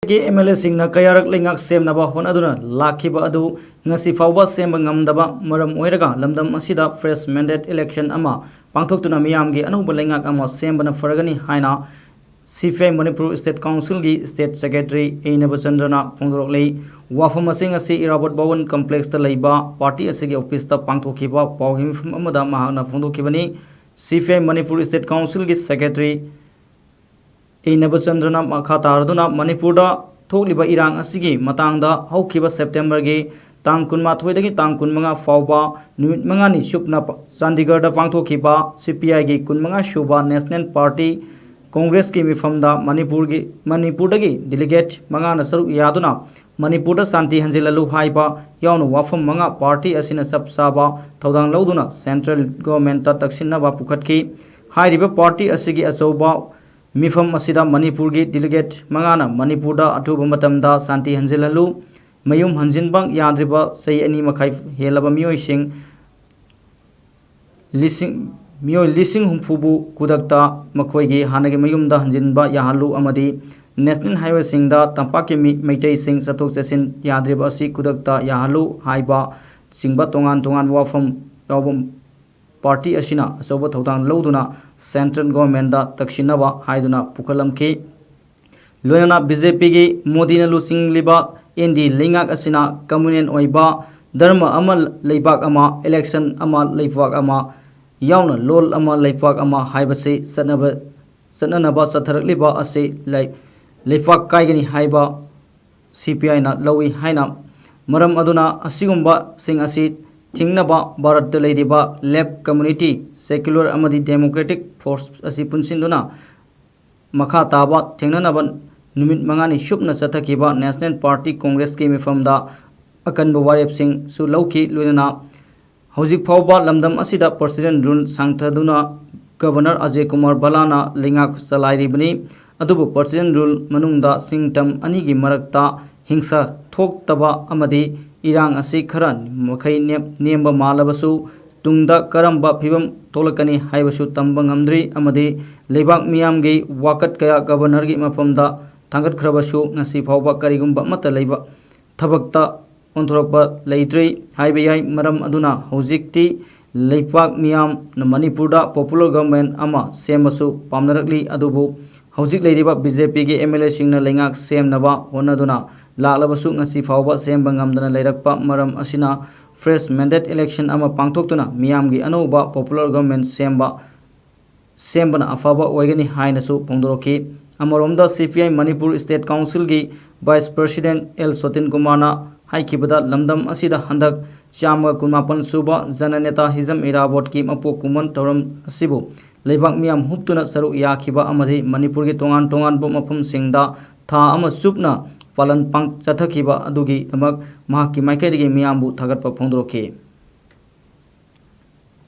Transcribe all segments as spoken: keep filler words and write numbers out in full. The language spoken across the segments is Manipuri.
ꯀꯦ ꯑꯦꯝ ꯑꯦꯜ ꯑꯦꯁꯤꯡꯅ ꯀꯌꯥꯔꯛ ꯂꯩꯉꯥꯛ ꯁꯦꯝꯅꯕ ꯍꯣꯠꯅꯗꯨꯅ ꯂꯥꯛꯈꯤꯕ ꯑꯗꯨ ꯉꯁꯤ ꯐꯥꯎꯕ ꯁꯦꯝꯕ ꯉꯝꯗꯕ ꯃꯔꯝ ꯑꯣꯏꯔꯒ ꯂꯝꯗꯝ ꯑꯁꯤꯗ fresh mandate election ꯑꯃ ꯄꯥꯡꯊꯣꯛꯇꯨꯅ ꯃꯤꯌꯥꯝꯒꯤ ꯑꯅꯧꯕ ꯂꯩꯉꯥꯛ ꯑꯃ ꯁꯦꯝꯕꯅ ꯐꯔꯒꯅꯤ ꯍꯥꯏꯅ ꯁꯤ ꯄꯤ ꯑꯥꯏ ꯃꯅꯤꯄꯨꯔ ꯁ꯭ꯇꯦꯠ ꯀꯥꯎꯟꯁꯤꯜꯒꯤ ꯁ꯭ꯇꯦꯠ ꯁꯦꯀ꯭ꯔꯦꯇꯔꯤ ꯑꯦ ꯅꯕꯆꯟꯗ꯭ꯔꯅ ꯐꯣꯡꯗꯣꯔꯛꯂꯤ꯫ ꯋꯥꯐꯝ ꯑꯁꯤ ꯉꯁꯤ ꯏꯔꯥꯕꯣꯠ ꯚꯋꯟ ꯀꯝꯄ꯭ꯂꯦꯛꯁꯇ ꯂꯩꯕ ꯄꯥꯔꯇꯤ ꯑꯁꯤꯒꯤ ꯑꯣꯐꯤꯁꯇ ꯄꯥꯡꯊꯣꯛꯈꯤꯕ ꯄꯥꯎꯒꯤ ꯃꯤꯐꯝ ꯑꯃꯗ ꯃꯍꯥꯛꯅ ꯐꯣꯡꯗꯣꯛꯈꯤꯕꯅꯤ꯫ ꯁꯤ ꯄꯤ ꯑꯥꯏ ꯃꯅꯤꯄꯨꯔ ꯁ꯭ꯇꯦꯠ ꯀꯥꯎꯟꯁꯤꯜꯒꯤ ꯁꯦꯀ꯭ꯔꯦꯇꯔꯤ ꯏ ꯅꯕꯆꯟꯗ꯭ꯔꯅ ꯃꯈꯥ ꯇꯥꯔꯗꯨꯅ ꯃꯅꯤꯄꯨꯔꯗ ꯊꯣꯛꯂꯤꯕ ꯏꯔꯥꯡ ꯑꯁꯤꯒꯤ ꯃꯇꯥꯡꯗ ꯍꯧꯈꯤꯕ ꯁꯦꯞꯇꯦꯝꯕꯔꯒꯤ ꯇꯥꯡ ꯀꯨꯟꯃꯥꯊꯣꯏꯗꯒꯤ ꯇꯥꯡ ꯀꯨꯟꯃꯉꯥ ꯐꯥꯎꯕ ꯅꯨꯃꯤꯠ ꯃꯉꯥꯅꯤ ꯆꯨꯞꯅ ꯆꯥꯟꯗꯤꯒꯔꯗ ꯄꯥꯡꯊꯣꯛꯈꯤꯕ ꯁꯤ ꯄꯤ ꯑꯥꯏꯒꯤ ꯀꯨꯟꯃꯉꯥ ꯁꯨꯕ ꯅꯦꯁꯅꯦꯜ ꯄꯥꯔꯇꯤ ꯀꯣꯡꯒ꯭ꯔꯦꯁꯀꯤ ꯃꯤꯐꯝꯗ ꯃꯅꯤꯄꯨꯔꯒꯤ, ꯃꯅꯤꯄꯨꯔꯗꯒꯤ ꯗꯦꯂꯤꯒꯦꯠ ꯃꯉꯥꯅ ꯁꯔꯨꯛ ꯌꯥꯗꯨꯅ ꯃꯅꯤꯄꯨꯔꯗ ꯁꯥꯟꯇꯤ ꯍꯟꯖꯤꯜꯍꯜꯂꯨ ꯍꯥꯏꯕ ꯌꯥꯎꯅ ꯋꯥꯐꯝ ꯃꯉꯥ ꯄꯥꯔꯇꯤ ꯑꯁꯤꯅ ꯆꯞ ꯆꯥꯕ ꯊꯧꯗꯥꯡ ꯂꯧꯗꯨꯅ ꯁꯦꯟꯇ꯭ꯔꯦꯜ ꯒꯣꯚꯔꯟꯃꯦꯟꯠꯇ ꯇꯛꯁꯤꯟꯅꯕ ꯄꯨꯈꯠꯈꯤ꯫ ꯍꯥꯏꯔꯤꯕ ꯄꯥꯔꯇꯤ ꯑꯁꯤꯒꯤ ꯑꯆꯧꯕ ꯃꯤꯐꯝ ꯑꯁꯤꯗ ꯃꯅꯤꯄꯨꯔꯒꯤ ꯗꯦꯂꯤꯒꯦꯠ ꯃꯉꯥꯅ ꯃꯅꯤꯄꯨꯔꯗ ꯑꯊꯨꯕ ꯃꯇꯝꯗ ꯁꯥꯟꯇꯤ ꯍꯟꯖꯤꯜꯍꯜꯂꯨ, ꯃꯌꯨꯝ ꯍꯟꯖꯤꯟꯕ ꯌꯥꯗ꯭ꯔꯤꯕ ꯆꯍꯤ ꯑꯅꯤ ꯃꯈꯥꯏ ꯍꯦꯜꯂꯕ ꯃꯤꯑꯣꯏꯁꯤꯡ ꯂꯤꯁꯤꯡ, ꯃꯤꯑꯣꯏ ꯂꯤꯁꯤꯡ ꯍꯨꯝꯐꯨꯕꯨ ꯈꯨꯗꯛꯇ ꯃꯈꯣꯏꯒꯤ ꯍꯥꯟꯅꯒꯤ ꯃꯌꯨꯝꯗ ꯍꯟꯖꯤꯟꯕ ꯌꯥꯍꯜꯂꯨ ꯑꯃꯗꯤ ꯅꯦꯁꯅꯦꯜ ꯍꯥꯏꯋꯦꯁꯤꯡꯗ ꯇꯝꯄꯥꯛꯀꯤ ꯃꯤ, ꯃꯩꯇꯩꯁꯤꯡ ꯆꯠꯊꯣꯛ ꯆꯠꯁꯤꯟ ꯌꯥꯗ꯭ꯔꯤꯕ ꯑꯁꯤ ꯈꯨꯗꯛꯇ ꯌꯥꯍꯜꯂꯨ ꯍꯥꯏꯕ ꯆꯤꯡꯕ ꯇꯣꯉꯥꯟ ꯇꯣꯉꯥꯟꯕ ꯋꯥꯐꯝ ꯌꯥꯎꯕ ꯄꯥꯔꯇꯤ ꯑꯁꯤꯅ ꯑꯆꯧꯕ ꯊꯧꯗꯥꯡ ꯂꯧꯗꯨꯅ ꯁꯦꯟꯇ꯭ꯔꯦꯜ ꯒꯣꯚꯔꯟꯃꯦꯟꯠꯇ ꯇꯛꯁꯤꯟꯅꯕ ꯍꯥꯏꯗꯨꯅ ꯄꯨꯈꯠꯂꯝꯈꯤ꯫ ꯂꯣꯏꯅꯅ ꯕꯤ ꯖꯦ ꯄꯤꯒꯤ ꯃꯣꯗꯤꯅ ꯂꯨꯆꯤꯡꯂꯤꯕ ꯑꯦꯟ ꯗꯤ ꯑꯦ ꯂꯩꯉꯥꯛ ꯑꯁꯤꯅ ꯀꯝꯃꯨꯅꯦꯜ ꯑꯣꯏꯕ ꯙꯔꯃ ꯑꯃ ꯂꯩꯕꯥꯛ ꯑꯃ, ꯏꯂꯦꯛꯁꯟ ꯑꯃ ꯂꯩꯕꯥꯛ ꯑꯃ ꯌꯥꯎꯅ ꯂꯣꯜ ꯑꯃ ꯂꯩꯕꯥꯛ ꯑꯃ ꯍꯥꯏꯕꯁꯤ ꯆꯠꯅꯕ, ꯆꯠꯅꯅꯕ ꯆꯠꯊꯔꯛꯂꯤꯕ ꯑꯁꯤ ꯂꯩ-, ꯂꯩꯄꯥꯛ ꯀꯥꯏꯒꯅꯤ ꯍꯥꯏꯕ ꯁꯤ ꯄꯤ ꯑꯥꯏꯅ ꯂꯧꯏ ꯍꯥꯏꯅ ꯃꯔꯝ ꯑꯗꯨꯅ ꯑꯁꯤꯒꯨꯝꯕꯁꯤꯡ ꯑꯁꯤ ꯊꯤꯡꯅꯕ ꯚꯥꯔꯠꯇ ꯂꯩꯔꯤꯕ ꯂꯦꯐ ꯀꯝꯃ꯭ꯌꯨꯅꯤꯇꯤ, ꯁꯦꯀ꯭ꯌꯨꯂꯔ ꯑꯃꯗꯤ ꯗꯦꯃꯣꯀ꯭ꯔꯦꯇꯤꯛ ꯐꯣꯔꯁ ꯑꯁꯤ ꯄꯨꯟꯁꯤꯟꯗꯨꯅ ꯃꯈꯥ ꯇꯥꯕ ꯊꯦꯡꯅꯅꯕ ꯅꯨꯃꯤꯠ ꯃꯉꯥꯅꯤ ꯆꯨꯞꯅ ꯆꯠꯊꯈꯤꯕ ꯅꯦꯁꯅꯦꯜ ꯄꯥꯔꯇꯤ ꯀꯣꯡꯒ꯭ꯔꯦꯁꯀꯤ ꯃꯤꯐꯝꯗ ꯑꯀꯟꯕ ꯋꯥꯔꯦꯞꯁꯤꯡꯁꯨ ꯂꯧꯈꯤ꯫ ꯂꯣꯏꯅꯅ ꯍꯧꯖꯤꯛ ꯐꯥꯎꯕ ꯂꯝꯗꯝ ꯑꯁꯤꯗ president rule ꯁꯥꯡꯊꯗꯨꯅ governor Ajay Kumar ꯚꯜꯂꯥꯅ ꯂꯩꯉꯥꯛ ꯆꯂꯥꯏꯔꯤꯕꯅꯤ꯫ ꯑꯗꯨꯕꯨ ꯄ꯭ꯔꯁꯤꯗꯦꯟ ꯔꯨꯜ ꯃꯅꯨꯡꯗ ꯁꯤꯡꯇꯝ ꯑꯅꯤꯒꯤ ꯃꯔꯛꯇ ꯍꯤꯡꯁꯥ ꯊꯣꯛꯇꯕ ꯑꯃꯗꯤ ꯏꯔꯥꯡ ꯑꯁꯤ ꯈꯔ ꯃꯈꯩ ꯅꯦꯝ-, ꯅꯦꯝꯕ ꯃꯥꯜꯂꯕꯁꯨ ꯇꯨꯡꯗ ꯀꯔꯝꯕ ꯐꯤꯕꯝ ꯊꯣꯛꯂꯛꯀꯅꯤ ꯍꯥꯏꯕꯁꯨ ꯇꯝꯕ ꯉꯝꯗ꯭ꯔꯤ ꯑꯃꯗꯤ ꯂꯩꯕꯥꯛ ꯃꯤꯌꯥꯝꯒꯤ ꯋꯥꯀꯠ ꯀꯌꯥ ꯒꯕꯔꯅꯔꯒꯤ ꯃꯐꯝꯗ ꯊꯥꯡꯒꯠꯈ꯭ꯔꯕꯁꯨ ꯉꯁꯤ ꯐꯥꯎꯕ ꯀꯔꯤꯒꯨꯝꯕ ꯑꯃꯠꯇ ꯂꯩꯕ ꯊꯕꯛꯇ ꯑꯣꯟꯊꯣꯔꯛꯄ ꯂꯩꯇ꯭ꯔꯤ ꯍꯥꯏꯕ ꯌꯥꯏ꯫ ꯃꯔꯝ ꯑꯗꯨꯅ ꯍꯧꯖꯤꯛꯇꯤ ꯂꯩꯄꯥꯛ ꯃꯤꯌꯥꯝꯅ ꯃꯅꯤꯄꯨꯔꯗ popular government ꯑꯃ ꯁꯦꯝꯕꯁꯨ ꯄꯥꯝꯅꯔꯛꯂꯤ꯫ ꯑꯗꯨꯕꯨ ꯍꯧꯖꯤꯛ ꯂꯩꯔꯤꯕ BJPꯒꯤ MLAꯁꯤꯡꯅ ꯂꯩꯉꯥꯛ ꯁꯦꯝꯅꯕ ꯍꯣꯠꯅꯗꯨꯅ ꯂꯥꯛꯂꯕꯁꯨ ꯉꯁꯤ ꯐꯥꯎꯕ ꯁꯦꯝꯕ ꯉꯝꯗꯅ ꯂꯩꯔꯛꯄ ꯃꯔꯝ ꯑꯁꯤꯅ fresh mandate election ꯑꯃ ꯄꯥꯡꯊꯣꯛꯇꯨꯅ ꯃꯤꯌꯥꯝꯒꯤ ꯑꯅꯧꯕ popular government ꯁꯦꯝꯕ ꯁꯦꯝꯕꯅ ꯑꯐꯕ ꯑꯣꯏꯒꯅꯤ ꯍꯥꯏꯅꯁꯨ ꯐꯣꯡꯗꯣꯔꯛꯈꯤ꯫ ꯑꯃꯔꯣꯝꯗ CPI ꯃꯅꯤꯄꯨꯔ State Councilꯒꯤ Vice President ꯑꯦꯜ ꯁꯣꯇꯤꯟ ꯀꯨꯃꯥꯔꯅ ꯍꯥꯏꯈꯤꯕꯗ, ꯂꯝꯗꯝ ꯑꯁꯤꯗ ꯍꯟꯗꯛ ꯆꯥꯝꯃꯒ ꯀꯨꯟꯃꯥꯄꯟ ꯁꯨꯕ ꯖꯅꯅꯦꯇꯥ ꯍꯤꯖꯝ ꯏꯔꯥꯕꯣꯠꯀꯤ ꯃꯄꯣꯛ ꯀꯨꯝꯑꯣꯟ ꯊꯧꯔꯝ ꯑꯁꯤꯕꯨ ꯂꯩꯕꯥꯛ ꯃꯤꯌꯥꯝ ꯍꯨꯞꯇꯨꯅ ꯁꯔꯨꯛ ꯌꯥꯈꯤꯕ ꯑꯃꯗꯤ ꯃꯅꯤꯄꯨꯔꯒꯤ ꯇꯣꯉꯥꯟ ꯇꯣꯉꯥꯟꯕ ꯃꯐꯝꯁꯤꯡꯗ ꯊꯥ ꯑꯃ ꯆꯨꯞꯅ ꯄꯥꯂꯟ ꯄꯥꯡ-, ꯆꯠꯊꯈꯤꯕ ꯑꯗꯨꯒꯤꯗꯃꯛ ꯃꯍꯥꯛꯀꯤ ꯃꯥꯏꯀꯩꯗꯒꯤ ꯃꯤꯌꯥꯝꯕꯨ ꯊꯥꯒꯠꯄ ꯐꯣꯡꯗꯣꯔꯛꯈꯤ꯫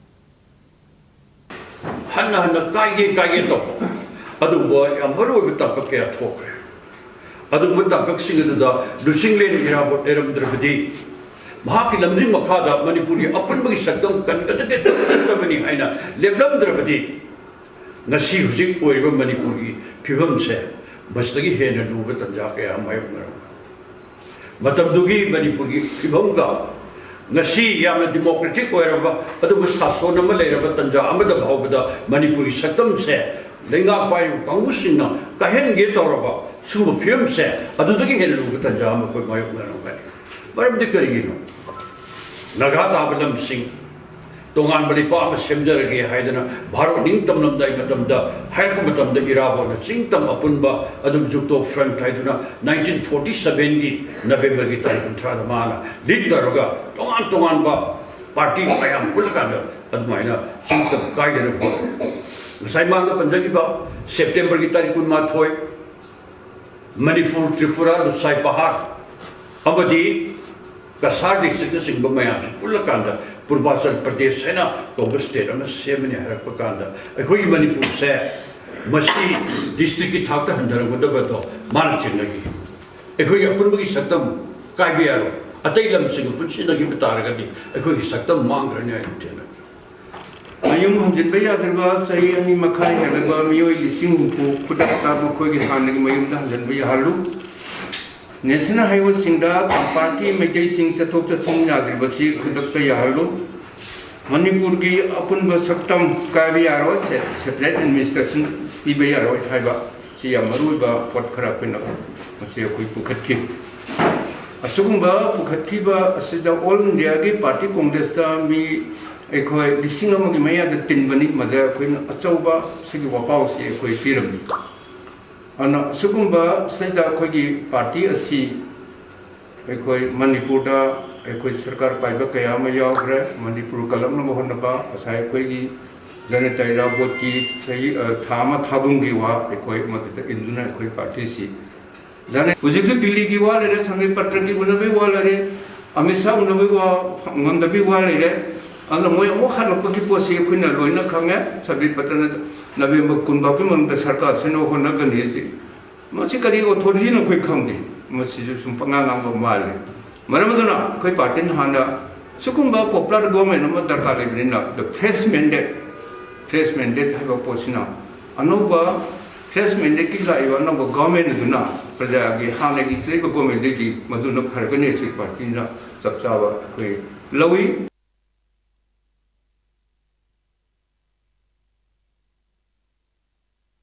ꯍꯟꯅ ꯍꯟꯅ ꯀꯥꯏꯒꯦ ꯀꯥꯏꯒꯦ ꯇꯧꯕ ꯑꯗꯨꯒꯨꯝꯕ ꯌꯥꯝ ꯃꯔꯨ ꯑꯣꯏꯕ ꯇꯥꯡꯀꯛ ꯀꯌꯥ ꯊꯣꯛꯈ꯭ꯔꯦ꯫ ꯑꯗꯨꯒꯨꯝꯕ ꯇꯥꯡꯀꯛꯁꯤꯡ ꯑꯗꯨꯗ ꯂꯨꯆꯤꯡꯂꯦꯟ ꯏꯔꯥꯕꯣꯠ ꯂꯩꯔꯝꯗ꯭ꯔꯕꯗꯤ, ꯃꯍꯥꯛꯀꯤ ꯂꯝꯖꯤꯡ ꯃꯈꯥꯗ ꯃꯅꯤꯄꯨꯔꯒꯤ ꯑꯄꯨꯟꯕꯒꯤ ꯁꯛꯇꯝ ꯀꯟꯒꯗꯒꯦ ꯇꯧꯒꯗꯕꯅꯤ ꯍꯥꯏꯅ ꯂꯦꯞꯂꯝꯗ꯭ꯔꯕꯗꯤ, ꯉꯁꯤ ꯍꯧꯖꯤꯛ ꯑꯣꯏꯔꯤꯕ ꯃꯅꯤꯄꯨꯔꯒꯤ ꯐꯤꯕꯝꯁꯦ ꯃꯁꯤꯗꯒꯤ ꯍꯦꯟꯅ ꯂꯨꯕ ꯇꯥꯟꯖꯥ ꯀꯌꯥ ꯑꯃ ꯃꯥꯌꯣꯛꯅꯔꯝꯒꯅꯤ꯫ ꯃꯇꯝꯗꯨꯒꯤ ꯃꯅꯤꯄꯨꯔꯒꯤ ꯐꯤꯕꯝꯒ ꯉꯁꯤ ꯌꯥꯝꯅ democratic ꯑꯣꯏꯔꯕ ꯑꯗꯨꯒ ꯁꯥꯁꯣꯟ ꯑꯃ ꯂꯩꯔꯕ ꯇꯥꯟꯖꯥ ꯑꯃꯗ ꯐꯥꯎꯕꯗ ꯃꯅꯤꯄꯨꯔꯒꯤ ꯁꯛꯇꯝꯁꯦ ꯂꯩꯉꯥꯛ ꯄꯥꯏꯔꯤꯕ ꯀꯥꯡꯕꯨꯁꯤꯡꯅ ꯀꯥꯏꯍꯟꯒꯦ ꯇꯧꯔꯕ ꯁꯤꯒꯨꯝꯕ ꯐꯤꯕꯝꯁꯦ ꯑꯗꯨꯗꯒꯤ ꯍꯦꯟꯅ ꯂꯨꯕ ꯇꯥꯟꯖꯥ ꯑꯃ ꯑꯩꯈꯣꯏ ꯃꯥꯌꯣꯛꯅꯔꯝꯒꯅꯤ꯫ ꯃꯔꯝꯗꯤ ꯀꯔꯤꯒꯤꯅꯣ? ꯅꯥꯒꯥ ꯇꯥꯕ ꯂꯝꯁꯤꯡ, ꯇꯣꯉꯥꯟꯕ ꯂꯩꯄꯥꯛ ꯑꯃ ꯁꯦꯝꯖꯔꯒꯦ ꯍꯥꯏꯗꯅ ꯚꯥꯔꯠ ꯅꯤꯡꯇꯝꯂꯝꯗꯥꯏ ꯃꯇꯝꯗ ꯍꯥꯏꯔꯛꯄ ꯃꯇꯝꯗ, ꯏꯔꯥꯕꯣꯠꯅ ꯆꯤꯡꯇꯝ ꯑꯄꯨꯟꯕ ꯑꯗꯨꯝ ꯖꯨꯛꯇꯣ ꯐ꯭ꯔꯟꯠ ꯍꯥꯏꯗꯨꯅ nineteen forty sevenꯒꯤ Novemberꯒꯤ ꯇꯥꯔꯤꯛ ꯀꯨꯟꯊ꯭ꯔꯥꯗ ꯃꯥꯅ ꯂꯤꯗ ꯇꯧꯔꯒ ꯇꯣꯉꯥꯟ ꯇꯣꯉꯥꯟꯕ ꯄꯥꯔꯇꯤ ꯃꯌꯥꯝ ꯄꯨꯜꯂꯀꯥꯟꯗ ꯑꯗꯨꯃꯥꯏꯅ ꯆꯤꯡꯇꯝ ꯀꯥꯏꯗꯅ ꯍꯣꯠꯅꯔꯦ꯫ ꯉꯁꯥꯏ ꯃꯥꯡꯗ ꯄꯟꯖꯈꯤꯕ Septemberꯒꯤ ꯇꯥꯔꯤꯛ ꯀꯨꯟꯃꯥꯊꯣꯏ, ꯃꯅꯤꯄꯨꯔ, ꯇ꯭ꯔꯤꯄꯨꯔꯥ, ꯂꯨꯁꯥꯏ ꯄꯍꯥꯔ ꯑꯃꯗꯤ ꯀꯁꯥꯔ districtꯅꯆꯤꯡꯕ ꯃꯌꯥꯝꯁꯤ ꯄꯨꯜꯂꯀꯥꯟꯗ ꯄꯨꯔꯕꯥꯆꯜ ꯄ꯭ꯔꯗꯦꯁ ꯍꯥꯏꯅ ꯀꯧꯕ state ꯑꯃ ꯁꯦꯝꯃꯅꯤ ꯍꯥꯏꯔꯛꯄ ꯀꯥꯟꯗ, ꯑꯩꯈꯣꯏꯒꯤ ꯃꯅꯤꯄꯨꯔꯁꯦ ꯃꯁꯤ districtꯀꯤ ꯊꯥꯛꯇ ꯍꯟꯊꯔꯝꯒꯗꯕꯗꯣ ꯃꯥꯅ ꯊꯦꯡꯅꯈꯤ꯫ ꯑꯩꯈꯣꯏꯒꯤ ꯑꯄꯨꯟꯕꯒꯤ ꯁꯛꯇꯝ ꯀꯥꯏꯕ ꯌꯥꯔꯣꯏ, ꯑꯇꯩ ꯂꯝꯁꯤꯡꯒ ꯄꯨꯟꯁꯤꯟꯅꯈꯤꯕ ꯇꯥꯔꯒꯗꯤ ꯑꯩꯈꯣꯏꯒꯤ ꯁꯛꯇꯝ ꯃꯥꯡꯈ꯭ꯔꯅꯤ ꯍꯥꯏꯅ ꯊꯦꯡꯅꯈꯤ꯫ ꯃꯌꯨꯝ ꯍꯟꯖꯤꯟꯕ ꯌꯥꯗ꯭ꯔꯤꯕ ꯆꯍꯤ ꯑꯅꯤ ꯃꯈꯥꯏ ꯍꯦꯜꯂꯕ ꯃꯤꯑꯣꯏ ꯂꯤꯁꯤꯡ ꯍꯨꯝꯐꯨ ꯈꯨꯗꯛꯇ ꯃꯈꯣꯏꯒꯤ ꯍꯥꯟꯅꯒꯤ ꯃꯌꯨꯝꯗ ꯍꯟꯖꯤꯟꯕ ꯌꯥꯍꯜꯂꯨ꯫ National Highwayꯁꯤꯡꯗ ꯇꯝꯄꯥꯛꯀꯤ ꯃꯩꯇꯩꯁꯤꯡ ꯆꯠꯊꯣꯛ ꯆꯠꯁꯤꯟ ꯌꯥꯗ꯭ꯔꯤꯕꯁꯤ ꯈꯨꯗꯛꯇ ꯌꯥꯍꯜꯂꯨ꯫ ꯃꯅꯤꯄꯨꯔꯒꯤ ꯑꯄꯨꯟꯕ ꯁꯛꯇꯝ ꯀꯥꯏꯕ ꯌꯥꯔꯣꯏ, ꯁꯦ-, separate administration ꯄꯤꯕ ꯌꯥꯔꯣꯏ ꯍꯥꯏꯕ ꯁꯤ ꯌꯥꯝ ꯃꯔꯨꯑꯣꯏꯕ ꯄꯣꯠ ꯈꯔ ꯑꯩꯈꯣꯏꯅ ꯉꯁꯤ ꯑꯩꯈꯣꯏ ꯄꯨꯈꯠꯈꯤ꯫ ꯑꯁꯤꯒꯨꯝꯕ ꯄꯨꯈꯠꯈꯤꯕ ꯑꯁꯤꯗ All Indiaꯒꯤ Party Congressꯇ ꯃꯤ ꯑꯩꯈꯣꯏ ꯂꯤꯁꯤꯡ ꯑꯃꯒꯤ ꯃꯌꯥꯗ ꯇꯤꯟꯕꯅꯤ꯫ ꯃꯗ ꯑꯩꯈꯣꯏꯅ ꯑꯆꯧꯕ ꯁꯤꯒꯤ ꯋꯥꯄꯥꯎꯁꯤ ꯑꯩꯈꯣꯏ ꯄꯤꯔꯝꯃꯤ꯫ ꯑꯗꯨꯅ ꯑꯁꯤꯒꯨꯝꯕ ꯁꯤꯗ ꯑꯩꯈꯣꯏꯒꯤ party ꯑꯁꯤ ꯑꯩꯈꯣꯏ ꯃꯅꯤꯄꯨꯔꯗ ꯑꯩꯈꯣꯏ ꯁꯔꯀꯥꯔ ꯄꯥꯏꯕ ꯀꯌꯥ ꯑꯃ ꯌꯥꯎꯈ꯭ꯔꯦ꯫ ꯃꯅꯤꯄꯨꯔ ꯀꯜꯂꯛꯅꯕ ꯍꯣꯠꯅꯕ ꯉꯁꯥꯏ ꯑꯩꯈꯣꯏꯒꯤ ꯖꯅꯇꯥ ꯏꯔꯥꯕꯣꯠꯀꯤ ꯆꯍꯤ, ꯑ, ꯊꯥ ꯑꯃ ꯊꯥꯕꯨꯡꯒꯤ ꯋꯥ ꯑꯩꯈꯣꯏ ꯃꯗꯨꯗ ꯏꯟꯗꯨꯅ ꯑꯩꯈꯣꯏ partyꯁꯤ ꯖꯅ-, ꯍꯧꯖꯤꯛꯁꯨ ꯗꯤꯜꯂꯤꯒꯤ ꯋꯥ ꯂꯩꯔꯦ, ꯁꯪꯕꯤꯠ ꯄꯇ꯭ꯔꯒꯤ ꯎꯅꯕꯒꯤ ꯋꯥ ꯂꯩꯔꯦ, ꯑꯃꯤꯠ ꯁꯥꯍ ꯎꯅꯕꯒꯤ ꯋꯥ ꯉꯝꯗꯕꯒꯤ ꯋꯥ ꯂꯩꯔꯦ꯫ ꯑꯗꯨꯅ ꯃꯣꯏ ꯑꯃꯨꯛ ꯍꯜꯂꯛꯄꯒꯤ ꯄꯣꯠꯁꯤ ꯑꯩꯈꯣꯏꯅ ꯂꯣꯏꯅ ꯈꯪꯉꯦ꯫ ꯁꯪꯕꯤꯠ ꯄꯇ꯭ꯔꯅ ꯅꯕꯦꯝꯕꯔ ꯀꯨꯟ ꯐꯥꯎꯒꯤ ꯃꯅꯨꯡꯗ ꯁꯔꯀꯥꯔ ꯁꯤꯟꯅꯕ ꯍꯣꯠꯅꯒꯅꯤ ꯍꯥꯏꯁꯤ꯫ ꯃꯁꯤ ꯀꯔꯤ authorityꯅꯣ ꯑꯩꯈꯣꯏ ꯈꯪꯗꯦ꯫ ꯃꯁꯤꯁꯨ ꯁꯨꯝ ꯄꯉꯥꯡ ꯉꯥꯡꯕ ꯃꯥꯜꯂꯦ꯫ ꯃꯔꯝ ꯑꯗꯨꯅ ꯑꯩꯈꯣꯏ partyꯅ ꯍꯥꯟꯅ ꯁꯤꯒꯨꯝꯕ popular government ꯑꯃ ꯗꯔꯀꯥꯔ ꯂꯩꯕꯅꯤꯅ the fresh mandate, fresh mandate ꯍꯥꯏꯕ ꯄꯣꯠꯁꯤꯅ ꯑꯅꯧꯕ fresh mandateꯀꯤ ꯂꯥꯛꯏꯕ ꯑꯅꯧꯕ government ꯑꯗꯨꯅ ꯄ꯭ꯔꯖꯥꯒꯤ ꯍꯥꯟꯅꯒꯤ ꯂꯩꯕ governmentꯗꯒꯤ ꯃꯗꯨꯅ ꯐꯔꯒꯅꯤ ꯁꯤ partyꯅ ꯆꯞ ꯆꯥꯕ ꯑꯩꯈꯣꯏ ꯂꯧꯏ꯫